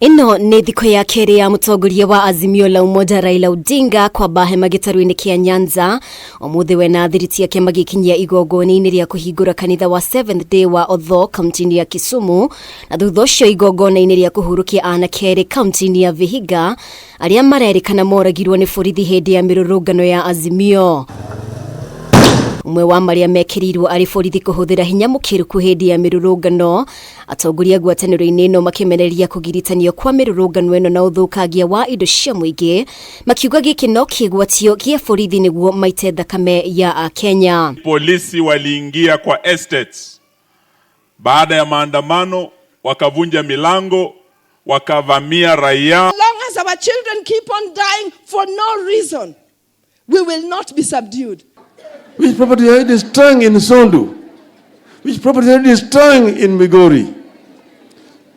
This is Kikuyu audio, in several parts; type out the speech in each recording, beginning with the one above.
Ĩno nĩ thikũ ya kerĩ ya mũtongoria wa Azimio la Umoja Raila Odinga kwamba hema gĩtarũ-inĩ kĩa Nyanza. Ũmũthĩ we na athiriti ake magĩkinyia igongona-inĩ rĩa kũhingũra kanitha wa Seventh Day wa Odho kaunti-inĩ ya Kisumu, na thutha ũcio igongona-inĩ rĩa kũhurũkia anake erĩ kaunti-inĩ ya Vihiga arĩa marerĩkana moragirwo nĩ borithi hĩndĩ ya mĩrũrũngano ya Azimio. Ũmwe wa marĩa mekĩrĩirwo arĩ borithi kũhũthĩra hinya mũkĩrũku hĩndĩ ya mĩrũrũngano. Atongoria ngwatanĩro-inĩ ĩno makĩmenereria kũgiritanio kwa mĩrũrũngano ĩno na ũthũkangia wa indo cia mũingĩ, makiuga gĩkĩ no kĩgwatio gĩa borithi nĩguo maite thakame ya Akenya. Polisi waliingia kwa estates baada ya maandamano, wakavunja milango, wakavamia raia. Long as our children keep on dying for no reason, we will not be subdued. Which property are you destroying in Sondu? Which property are you destroying in Migori?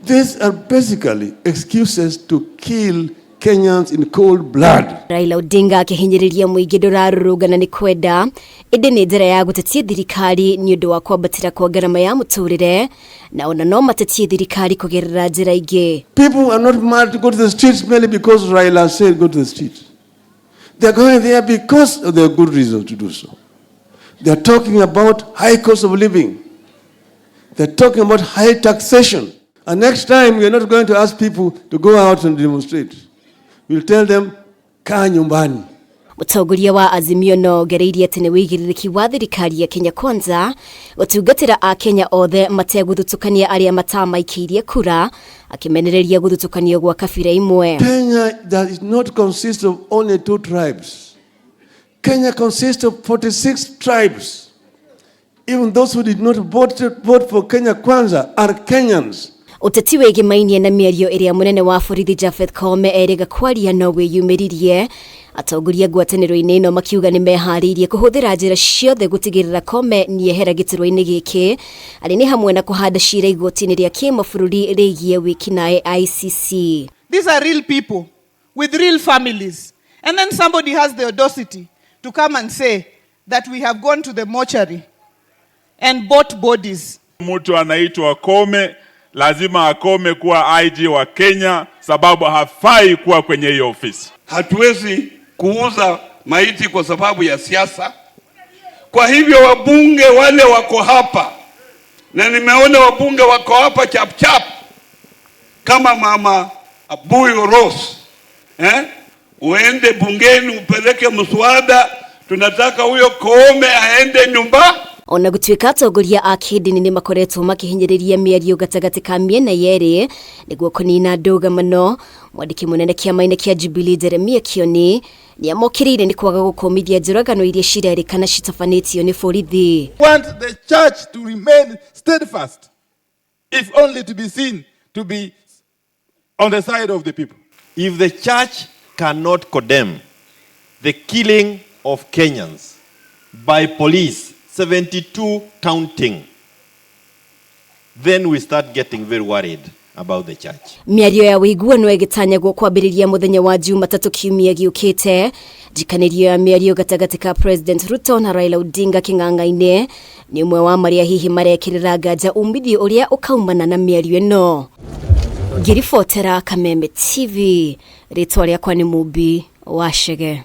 These are basically excuses to kill Kenyans in cold blood. Raila Odinga akĩhinyĩrĩria mũingĩ ndũrarũrũngana nĩ kwenda, ĩndĩ nĩ njĩra ya gũtetia thirikari nĩ ũndũ wa kwambatĩra kwa ngarama ya mũtũrĩre, na ona no matetie thirikari kũgerera njĩra ingĩ. People are not mad to go to the streets merely because Raila said go to the streets. They are going there because of their good reason to do so. They are talking about high cost of living. They're talking about high taxation. And next time, we are not going to ask people to go out and demonstrate. We'll tell them, kaa nyumbani. Mũtongoria wa Azimio no ongereirie atĩ nĩ wĩigĩrĩrĩki wa thirikari ya Kenya Kwanza gũtungatĩra Akenya othe mategũthutũkania arĩa matamaikĩirie kura, akĩmenereria gũthutũkanio gwa kabira imwe. Kenya does not consist of only two tribes. Kenya consists of 46 tribes. Even those who did not vote for Kenya Kwanza are Kenyans. Ũteti wĩgĩmainie na mĩario ĩrĩa mũnene wa borithi Japheth Koome erĩga kwaria no wĩyumĩririe. Atongoria ngwatanĩro-inĩ ĩno makiuga nĩ meharĩirie kũhũthĩra njĩra ciothe gũtigĩrĩra Koome nĩehera gĩturwa-inĩ gĩkĩ, arĩ nĩ hamwe na kũhanda cira igoti-inĩ rĩa kĩmabũrũri rĩgiĩ wĩkinaĩ ICC. These are real people with real families. And then somebody has the audacity to come and say that we have gone to the mortuary and bought bodies. Mtu anaitwa Koome lazima akome kuwa IG wa Kenya, sababu hafai kuwa kwenye hiyo ofisi. Hatuwezi kuuza maiti kwa sababu ya siasa. Kwa hivyo wabunge wale wako hapa, na nimeona wabunge wako hapa chap chap, kama mama Abuyo Rose, eh? Uende bungeni upeleke mswada, tunataka huyo Koome aende nyumba. Ona gũtuĩka atongoria a kĩndini nĩ makoretwo makĩhinyĩrĩria mĩario gatagatĩ ka mĩena yerĩ nĩguo kũnina ndũgamano, mwandĩki mũnene kĩama-inĩ kĩa Jubilee Jeremiah Kioni nĩamokĩrĩire nĩ kwaga gũkũmithia njũragano iria cirerĩkana citabanĩtio nĩ borithi. Want the church to remain steadfast, if only to be seen to be on the side of the people. If the church cannot condemn the killing of Kenyans by police, 72 counting, then we start getting very worried about the church. Mĩario ya ũiguano ĩgĩtanyagwo kwambĩrĩria mũthenya wa Jumatatũ kiumia gĩũkĩte. Njikanĩrio ya mĩario gatagatĩ ka President Ruto na Raila Odinga kĩng'ang'a-inĩ nĩ ũmwe wa marĩa hihi marekĩrĩra nganja umithio ũrĩa ũkaumana na mĩario ĩno. Ngĩribotera Kameme TV, rĩtwa rĩakwa nĩ Mumbi wa Chege.